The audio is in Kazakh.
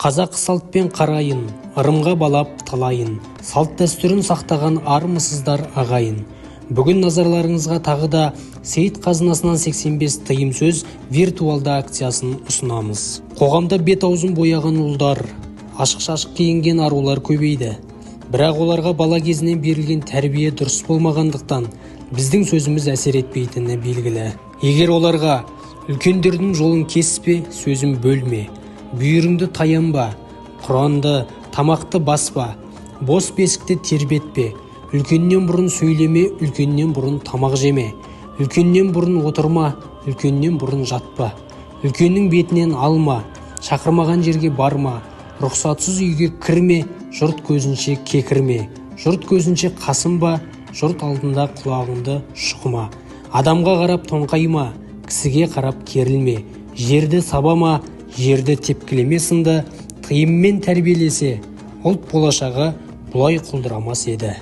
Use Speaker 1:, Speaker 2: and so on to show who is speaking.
Speaker 1: Қазақы салтпен қарайын, ырымға балап талайын, салт-дәстүрін сақтаған армысыздар, ағайын! Бүгін назарларыңызға тағы да Сейіт қазынасынан 85 тыйым сөз виртуалды акциясын ұсынамыз. Қоғамда бет аузын бояған ұлдар, ашық-шашық киінген арулар көбейді. Бірақ оларға бала кезінен берілген тәрбие дұрыс болмағандықтан, біздің сөзіміз әсер етпейтіні белгілі. Егер оларға: «Үлкендердің жолын кеспе, сөзін бөлме, бүйіріңді таянба, құранды, тамақты баспа, бос бесікті тербетпе, үлкеннен бұрын сөйлеме, үлкеннен бұрын тамақ жеме, үлкеннен бұрын отырма, үлкеннен бұрын жатпа, үлкеннің бетінен алма, шақырмаған жерге барма, рұқсатсыз үйге кірме, жұрт көзінше кекірме, жұрт көзінше қасынба, жұрт алдында құлағыңды шұқыма, адамға қарап тоңқайма, кісіге қарап керілме, жерді сабама, жерді тепкілеме» сынды тыйыммен тәрбиелесе, ұлт болашағы бұлай құлдырамас еді.